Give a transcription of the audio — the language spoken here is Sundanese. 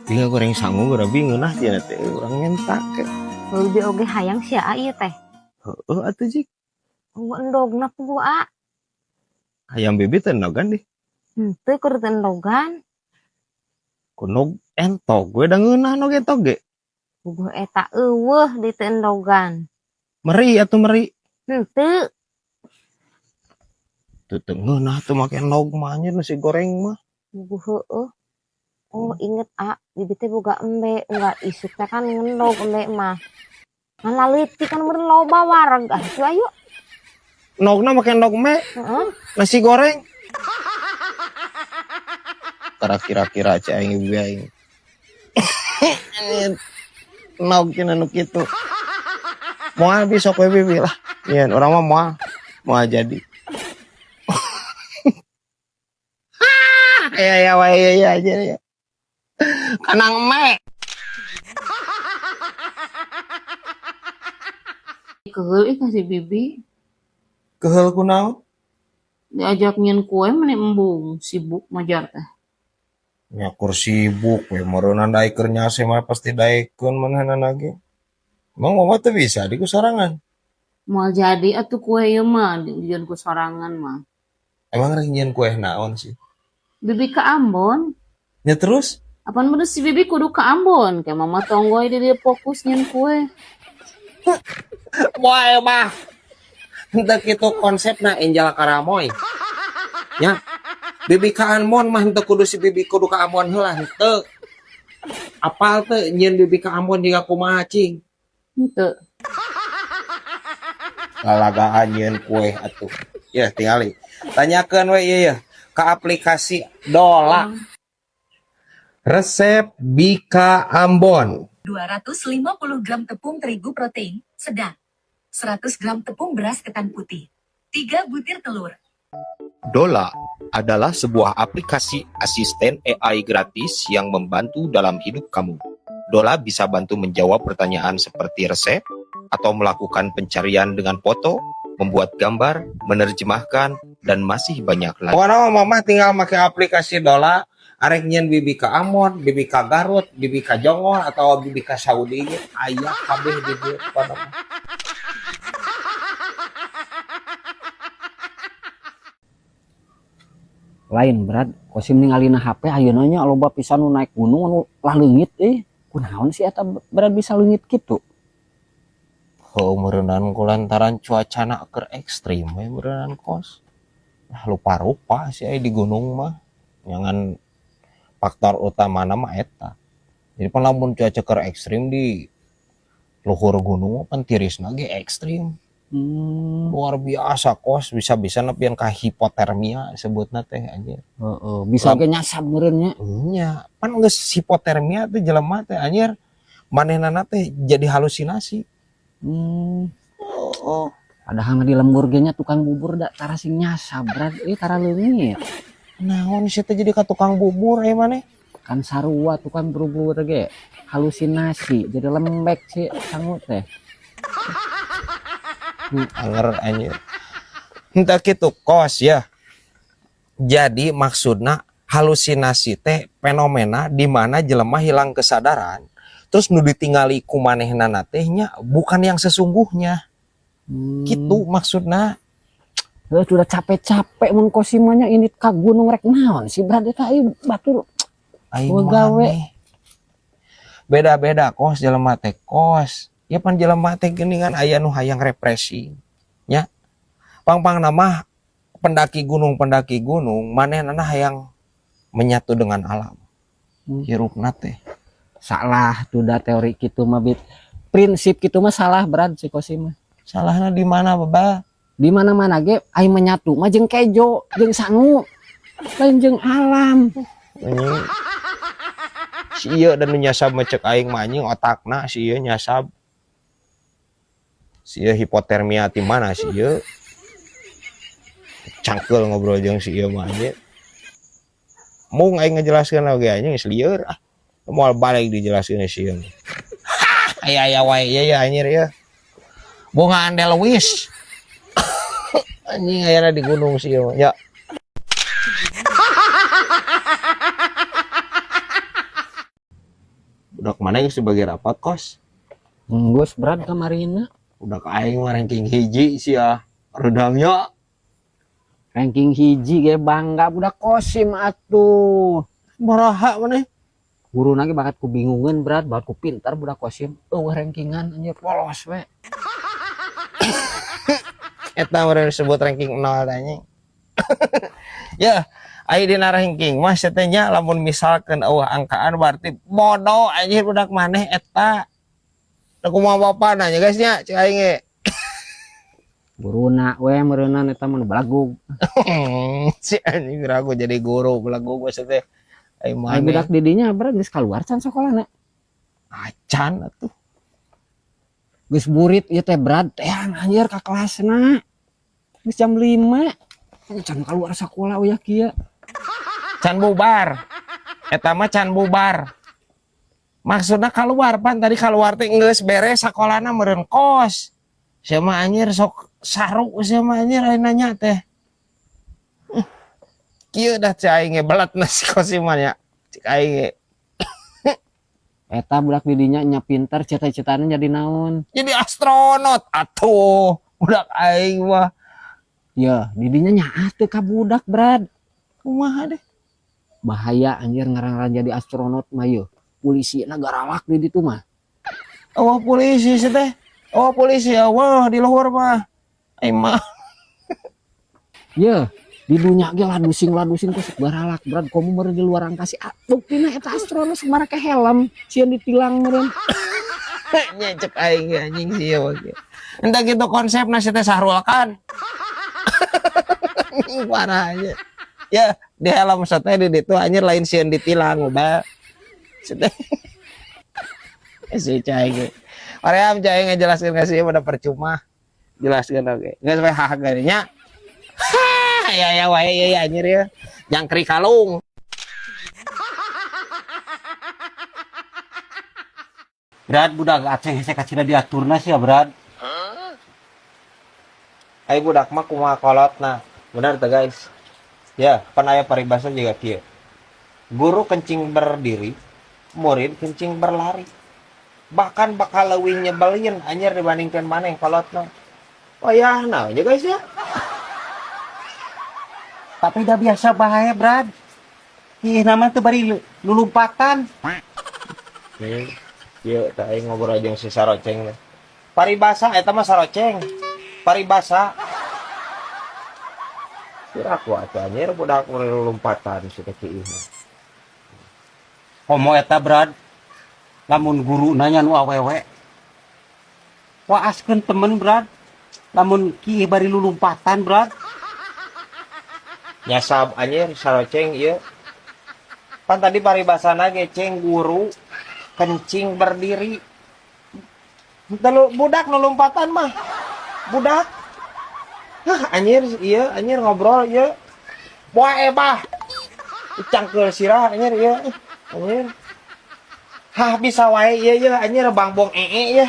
Tinggal goreng sangu geura bingung nah cenah teh urang nyentak ke. Bibi oge hayang sia ieu teh. Heueuh atuh Jik. Eueuh endogna puguh a. Hayam bibi teh endogan dih. Henteu kudu teu endogan. Kunog entog we da ngeunah nog entog ge. Puguh eta eueuh di teu endogan. Meri atuh meri. Henteu. Teu teu ngeunah tuh make endog mah anjir nasi goreng mah. Puguh heueuh. Oh inget a, bibi teh boga embe, enggak isuk teh kan ngendog embe mah. Ngan laleutik kan meureun loba wareg atuh ayo. Endogna make endog embe. Heeh. Nasi goreng. Tara kira-kira cai aing ibu aing. Endog cenah nu kitu. Moal besok we bibi lah. Nyeun urang mah moal. Moal jadi. Ya ya wae ya ya aja ya. Kanang embe. Keheul ih ka si bibi. Keheul kunaon? Diajak nyieun kue meni embung, sibuk majar teh. Nya kur sibuk we meureunna daekeun nyase mah pasti daekeun manehna ge. Emang mama teu bisa di ku sorangan? Moal jadi atuh kue ieu mah dijieun ku sorangan mah. Emang rek nyieun kue naon sih? Bibi ka Ambon. Nya terus? Apan bener si bibi kudu ka Ambon, kayak mama tonggoy di dia fokus nyieun kue. Moal mah. Henteu kitu konsepna Angel Karamoy. Nya. Bibi ka Ambon mah henteu kudu si bibi kudu ka Ambon heula henteu. Apal teu nyieun bibi ka Ambon jiga kumaha cing? Henteu. Lalagaan nyieun kue atuh. Ya tingali. Tanyakeun we ieu ya ka aplikasi Dola. Resep Bika Ambon. 250 gram tepung terigu protein sedang, 100 gram tepung beras ketan putih, 3 butir telur. Dola adalah sebuah aplikasi asisten AI gratis yang membantu dalam hidup kamu. Dola bisa bantu menjawab pertanyaan seperti resep atau melakukan pencarian dengan foto, membuat gambar, menerjemahkan, dan masih banyak lagi. Pokoknya mama tinggal pakai aplikasi Dola, arek nyieun bibi ka Ambon, bibi ka Garut, bibi ka Jonggol, atau bibi ka Saudi ge aya kabeh di dieu pokona mah. Lain berat, kosim ningalina HP ayeuna nya loba pisan nu naik gunung anu laleungit euy. Kunaon sih eta berat bisa leungit kitu? Heuh meureunnan ku lantaran cuacana keur ekstrim we meureunnan kos. Lah lupa-rupa sih aya di gunung mah. Nyangan faktor utamana mah eta. Jadi pan lamun cuaca keur ekstrim di luhur gunung mah pan tirisna ge ekstrim. Luar biasa kos, bisa-bisa nepian ka hipotermia sebutna teh anjir. Heeh, bisa ge nyasab meureun nya. Nya, pan geus hipotermia teh jelema teh anjir. Manehna teh jadi halusinasi. Oh. Padahal mah di lembur ge nya tukang bubur da tara sing nyasab brad euy tara leungit. Naon sih teh jadi ka tukang bubur aya maneh? Kan sarua tukang bubur ge halusinasi jadi lembek sih sangu teh. Anger anjir. Henteu kitu kos ya. Jadi maksudna halusinasi teh fenomena di mana jelema hilang kesadaran terus nu ditingali ku manehna teh nya bukan yang sesungguhnya. Gitu maksudna. Heuh, sudah capek-capek mun kosimanya ini ka gunung rek naon sih brad eta ieu batur. Aing Gua gawe. maneh. Beda-beda kos jelema teh kos. Ya pan jelema teh geuningan aya nu hayang refreshing nya. Pang-pang nama pendaki gunung manehna hayang menyatu dengan alam. Hirupna teh. Salah tuh da teori kitu mah bit. Prinsip kitu mah salah brad si kosim mah. Salahna di mana baba? Di mana-mana ge ai menyatu mah jeung kejo, jeung sangu. Lain jeung alam. Anjing. Si ieu dan nu nyasab mah cek aing mah anjing otakna si ieu nyasab. Si ieu hipotermia ti mana si ieu? Cangkeul ngobrol jeung si ieu mah anjing. Mung aing ngajelaskeun oge anjing geus lieur ah. Moal balik dijelaskeun si ieu. Aya aya wae ieu ya anjir ieu. Bunga Andelwis. Anjing ayana di gunung si ieu mah. Ya. Budak mana yang sebagai rapat kos? Geus Brad kamarina. Budak aing mah ranking 1 sih ya. Redangnya Ranking 1 ge bangga budak Kosim atuh. Baraha maneh? Guru lagi bakat ku bingungan Brad, bakat ku pintar budak Kosim. Eueuh rankingan anjir polos we. Eta meureun disebut ranking 0 anjing. Ya, aya dina ranking mah sia teh nya lamun misalkeun eueuh angkaan berarti bodoh anjir budak maneh eta. Da kumaha bapana nya guys nya cek aing ge. Guruna we meureunan eta mah nu balagug. Si anjing ragu jadi guru belagug we teh. Ai Ai maneh budak didinya Brad geus kaluar can sakolana. Acan atuh. Geus burit ieu teh Brad, teang anjir ka kelasna. Geus jam 5. Can keluar sakola uya kieu. Can bubar. Eta mah can bubar. Maksudna keluar pan tadi keluar teh geus beres sakolana meureun kos. Sia mah anjir sok saru sia mah anjir aya nanya teh. Kieu dah cai aing ge belat na si Kosim mah nya. Cik aing ge. Eta budak didinya nya pintar cita-citana jadi naon? Jadi astronot atuh budak aing mah. Ya, didinya nyaah teu ka budak Brad. Kumaha deh? Bahaya anjir ngarang-ngarang jadi astronot mah yeuh. Polisi na garalak di ditu mah. Oh polisi sih teh. Oh polisi eueuh di luhur mah. Aing mah. Yeuh, di dunya ge ladusing-ladusing ku sok garalak Brad komo meureun di luar angkasa. Ah, buktina eta astronot sok marake helm, sieun ditilang meureun. Nya cek aing ge anjing sih ya ge. Entah gitu konsepna si teh Sahrul kan. Parah aja. Ya, di helm sateh di ditu anjir lain sieun ditilang udah. Si teh. Si cai ge. Maream cai ngejelaskeun ka si pada percuma. Jelaskeun oge. Geus we hah ge nya. Hah, ya ya wae ya, ya anjir ya. Jangkrik kalung. Brad budak Aceh hese kacida diaturna sia Brad. Ai budak mah kumaha kolotna. Benar teh guys. Ya, pan aya paribasa juga kieu. Guru kencing berdiri, murid kencing berlari. Bahkan bakal leuwih nyebelin anjir dibandingkan maneh kolotna. Oh ya, nah ya guys ya. Tapi dah biasa bahaya Brad. Ih nama teu bari lulumpatan. Nih, ieu teh aing ngobrol jeung si Saroceng teh. Paribasa eta mah Saroceng. Paribasa. Kira aku atuh anjir budak lompatan si teh kieu mah. Komo eta Brad. Lamun guru nanya nu awewe. Waaskeun temen Brad. Lamun kieu bari lulumpatan Brad. Nyasab anjir Saroceng ieu. Pan tadi paribasana ge ceng guru kencing berdiri. Telu budak nu lompatan mah. Budak. Hah anjir ieu anjir ngobrol ieu. Wah ebah. Cangkeul sirah anjir ieu. Anjir. Hah bisa wae ieu ieu anjir bangbong ee ieu.